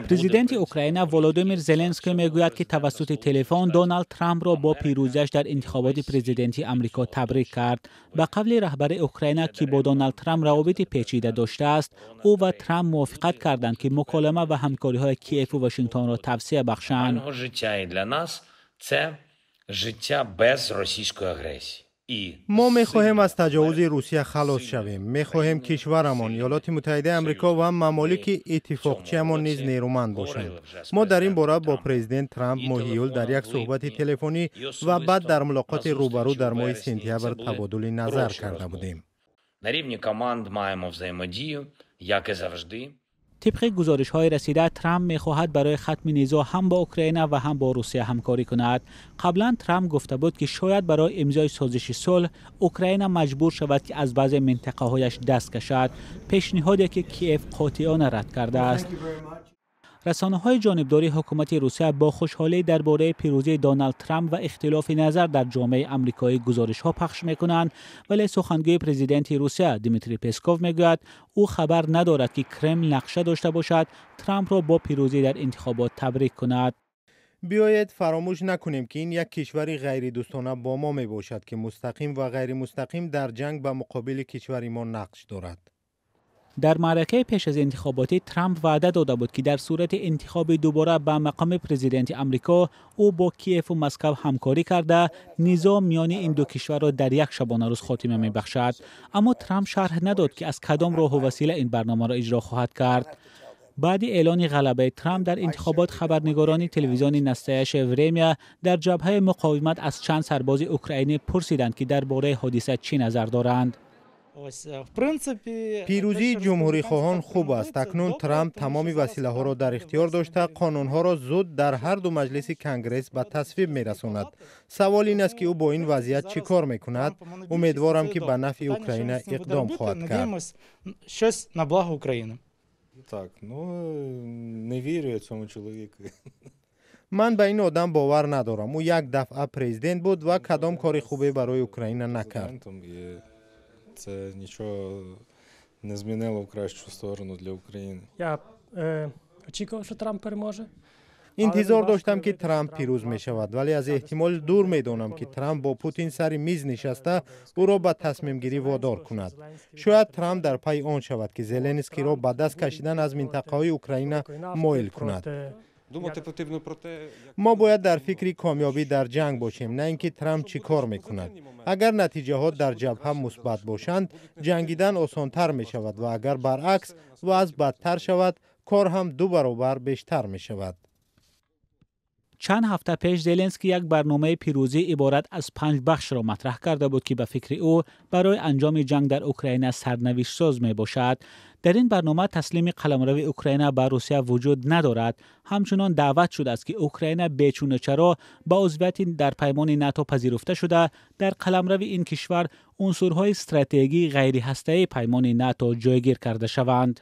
Президенти Украина Володимир Зеленский мегӯяд, ки тавассути телефон Доналд Трампро бо пирӯзиаш дар интихоботи президентии Амрико табрик кард. Ба қавли раҳбари Украина, ки бо Доналд Трамп равобити печида доштааст, ӯ ва Трамп мувофиқат карданд, ки муколама ва ҳамкориҳои Киеву Вашингтонро тавсия бахшанд. Життя без російської агресії. Мо мехоҳем аз таҷовузи Русия халос шавем. Мехоҳем кишварамон, Иёлоти Муттаҳидаи Амрико ва мамолики иттифоқчиамон низ нерӯманд бошанд. Мо дар ин бора бо президент Трамп моҳи июл дар як суҳбати телефонӣ ва баъд дар мулоқоти рӯбарӯ дар моҳи сентябр табодули назар карда будем. На рівні команд маємо взаємодію, як і завжди. Тибқи гузоришҳои расида, Трамп мехоҳад барои хатми низоъ ҳам бо Украина ва ҳам бо Русия ҳамкорӣ кунад. Қаблан Трамп гуфта буд, ки шояд барои имзои созиши сулҳ Украина маҷбур шавад, ки аз баъзе минтақаҳояш даст кашад, пешниҳоде ки Киев қотеона рад кардааст. Расонаҳои ҷонибдори ҳукумати Русия бо хушҳолӣ дар бораи пирӯзии Доналд Трамп ва ихтилофи назар дар ҷомеаи амрикоӣ гузоришҳо пахш мекунанд, вале сухангӯи президенти Русия Дмитрий Песков мегӯяд, ӯ хабар надорад, ки Кремл нақша дошта бошад Трампро бо пирӯзӣ дар интихобот табрик кунад. Биёед фаромӯш накунем, ки ин як кишвари ғайридӯстона бо мо мебошад, ки мустақим ва ғайримустақим дар ҷанг ба муқобили кишвари мо нақш дорад. Дар маъракаи пеш аз интихоботӣ Трамп ваъда дода буд, ки дар сурати интихоби дубора ба мақоми президенти Амрико ӯ бо Киеву Москав ҳамкорӣ карда, низоъ миёни ин ду кишварро дар як шабонарӯз хотима мебахшад. Аммо Трамп шарҳ надод, ки аз кадом роҳу васила ин барномаро иҷро хоҳад кард. Баъди эълони ғалабаи Трамп дар интихобот, хабарнигорони телевизиони «Настоящее время» дар ҷабҳаи муқовимат аз чанд сарбози украинӣ пурсиданд, ки дар бораи ҳодиса чӣ назар доранд. Пирӯзии ҷумҳурихоҳон хуб аст. Акнун Трамп тамоми василаҳоро дар ихтиёр дошта, қонунҳоро зуд дар ҳар ду маҷлиси Конгресс ба тасвиб мерасонад. Савол ин аст, ки ӯ бо ин вазъият чӣ кор мекунад. Умедворам, ки ба нафъи Украина иқдом хоҳад кард. Так, ну, не вірю я цьому чоловіку. Ман ба ин одам бовар надорам. Ӯ як дафъа президент буд ва кадом кори хубе барои Украина накард. Це нічого не змінило в кращу сторону для України. Я очікував, що Трамп переможе. Интизор доштам, ки Трамп пирӯз мешавад, вале аз эҳтимол дур медонам, ки Трамп бо Путин сари миз нишаста, ӯро ба тасмимгирӣ водор кунад. Шояд Трамп дар пайи он шавад, ки Зеленскийро ба даст кашидан аз минтақаҳои Украина моил кунад. Мо бояд дар фикри комёбӣ дар ҷанг бошем, на ин ки Трамп чӣ кор мекунад. Агар натиҷаҳо дар ҷабҳа мусбат бошанд, ҷангидан осонтар мешавад ва агар баръакс вазъ бадтар шавад, кор ҳам ду баробар бештар мешавад. Чанд ҳафта пеш Зеленский як барномаи пирӯзӣ иборат аз панҷ бахшро матраҳ карда буд, ки ба фикри ӯ барои анҷоми ҷанг дар Украина сарнавиштсоз мебошад. Дар ин барнома таслими қаламрави Украина ба Русия вуҷуд надорад. Ҳамчунон даъват шудааст, ки Украина бечуну чаро ба узвияти дар паймони НАТО пазируфта шуда, дар қаламрави ин кишвар унсурҳои стратегии ғайриҳастаии паймони НАТО ҷойгир карда шаванд.